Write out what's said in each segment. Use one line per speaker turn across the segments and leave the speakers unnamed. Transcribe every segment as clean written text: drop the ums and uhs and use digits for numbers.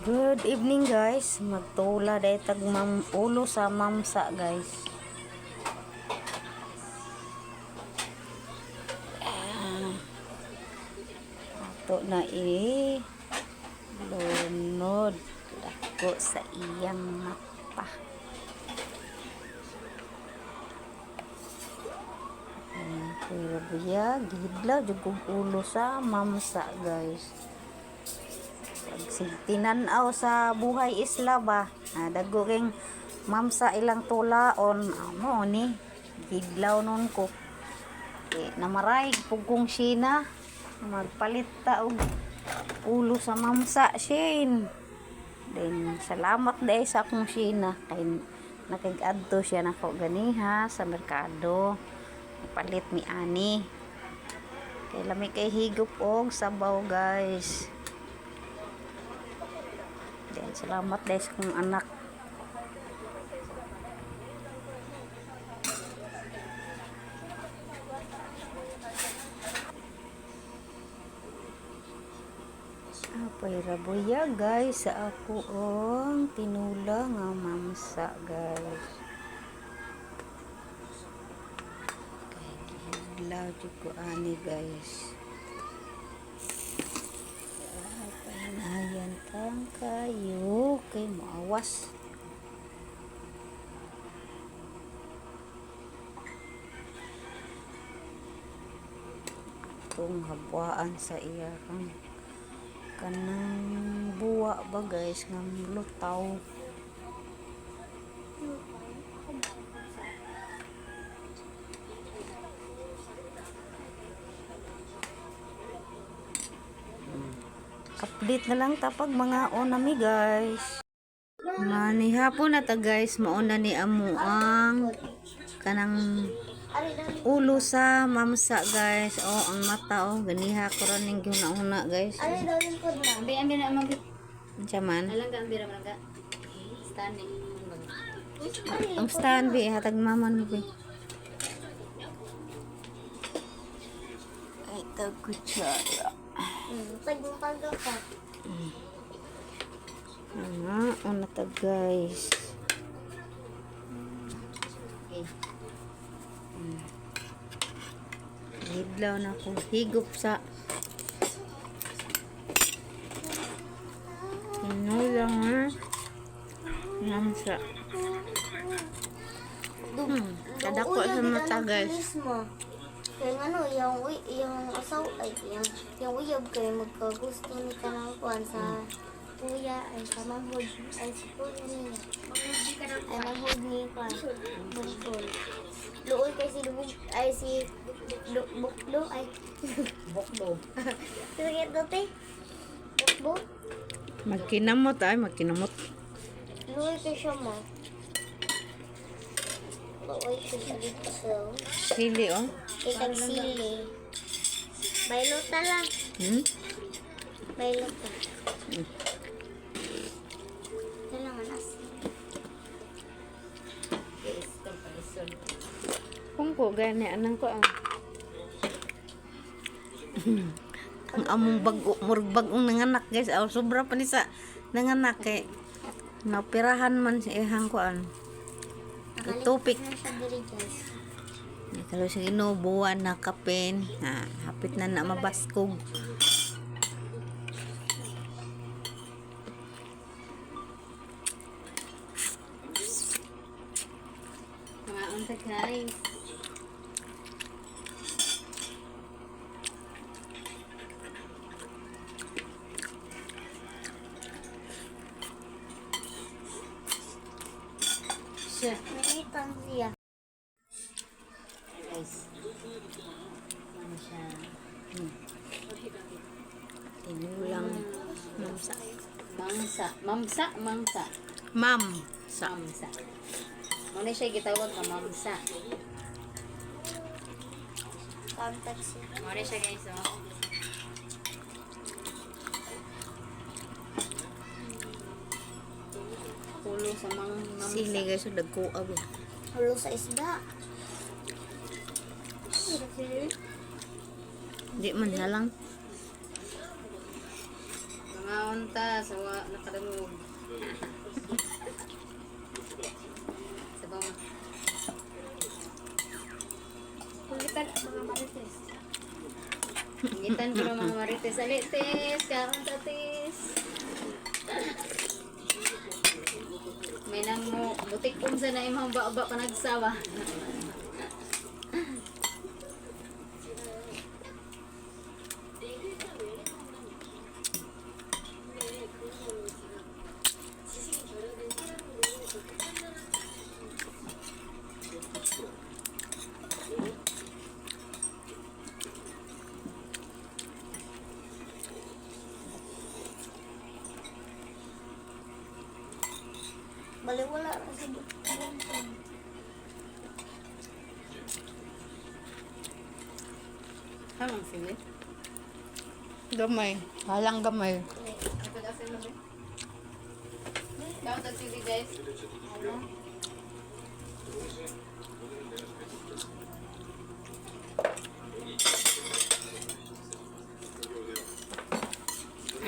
Good evening, guys. Magtula day tag mam ulo sa mamsa, guys. Ah, ato na i lunod dako sa iyang mata. Ayan, pero biya, gihidlaw jud kog ulo sa mamsa, guys. Pag tinan-aw sa buhay isla ba, ah, dago king mamsa ilang tulaon, amo ni, gidlaw nun ko. Eh, namaray pug kong sina, magpalit ta og ulo sa mamsa, Shane. Then, salamat dahil sa akong sina. Kay nakig-adto siya nako ganiha sa merkado. Palit mi ani. Kay lami kay higop og sabaw, guys. Then, salamat dahil sa akong anak. Apay raboya, guys, sa ako ang tinula nga mamsa, guys. Kay gihidlaw jud ko ani, guys. Ay, pahinayan tang kayo kay moawas. Itong habwaan sa iya kang kanang buwa ba, guys, nga lutaw. Update na lang tapag mga onami, guys. Manihapon na ta, guys, mauna ni amo ang kanang ulo sa mamsa, guys. Oh, ang mata, oh, ganiha ko ra ning gihuna-huna, guys.
Ano daw yung code na?
Ambi, ambi na, ambi.
Unsa man?
Alang ka, ambi ra man ka. Stanley.
Ang stand bi hatag mama mo bi. Ay, tag kutsara.
Pag ka.
Ano, una ta, guys.
Okay.
Hidlaw na ko higop sa tinulang ha. Namsa. Kadako sa mata, guys.
Mismo. Kaya nga ano, yung asaw, ay, yung uyab kay magkagusto ni kanang kuan sa kuya, ay sa manghod, ay sa kuya niya. Ay manghod ni kuan, bukol. Luoy kay si Lubog, ay si Buklo, ay.
Boklo.
Sige, dote. Bukbo.
Magkinamot ay, magkinamot.
Luoy kay siya mo. Luoy kay siya dito.
Sili oh.
Kitag sili. Bailota lang. Bailota. Kailangan asin.
Kung ko gani anang ko ah. Ang among bago, murag bagong nanganak, guys. Aw, sobra pa ni sa nanganak kay naoperahan man sa ihang kuan. Itupik.
Na siya diri, guys.
Kalau sa Ginoo buwan na kapin, ha, hapit na na mabaskog.
Mga unta, guys. Siya.
Nangitan siya.
Guys. Ano siya?
Tinulang mamsa.
Mangsa. Mamsa, mangsa.
Ma'am, sa
Mamsa. Muna siya gitawag nga mamsa.
Contact siya.
Muna siya, guys, oh. Ulo sa mang mamsa.
Sili, guys, so dagko abi.
Hulo sa isda.
Di man na lang.
Mga Kaon ta sa wa nakadungog. Sabaw mo.
Pagkitan ang mga marites.
Ingitan ko ng mga marites. Ali, tis. Kaon ta, tis. May nang mo, butik unsa na imong ba pa nagsawa.
Baliwala ra sa buntong.
Hamang sige.
Gamay. Halang gamay.
Kaon ta sige, guys.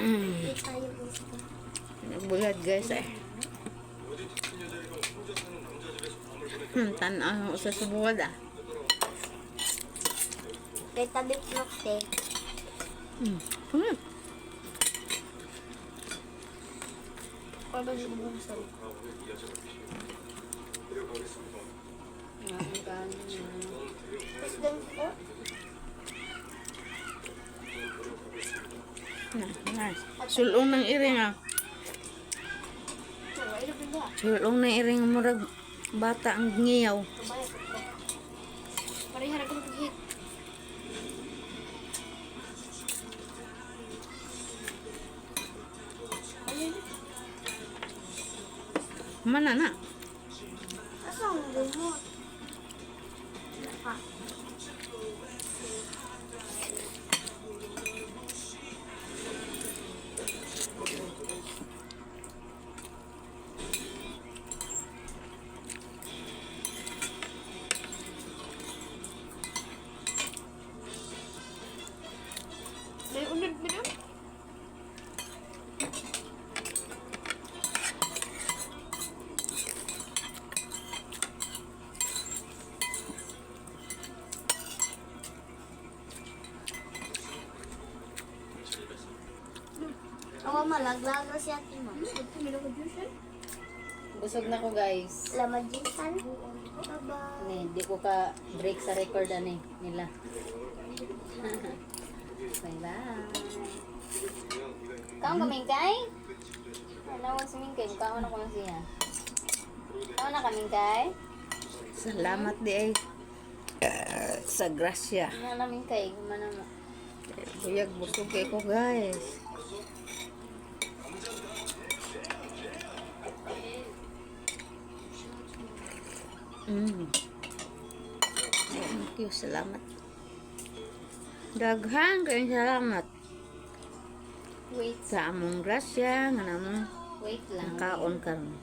Hindi tayo gusto.
Bulat, guys, eh. Tanaw sa subuod ah.
Kay tabi plok te. Para sa bungsan. Tapos ganito.
Na, nice. Sulong ng iring ah. Sulong ng iring murag bata ang ngiyaw.
Parehara ko hit.
Mana na?
Asa ang remote? Naka. May unod mo na? Ako malaglag na siya tima.
Busog na ko, guys.
Salamat Jinsan. Bye-bye.
Ni, di ko ka break sa record ani nila. Bye bye. Kaon ka mingkay? Ano si mingkay? Kaon ako siya. Kaon na ka mingkay?
Salamat di ay sa grasya.
Ano na mingkay? Kumana mo.
Buyag busog kay ko, guys. Thank you, salamat. Daghan kayong salamat
Wait.
sa among grasya nga namong
Wait lang.
nakaon karon.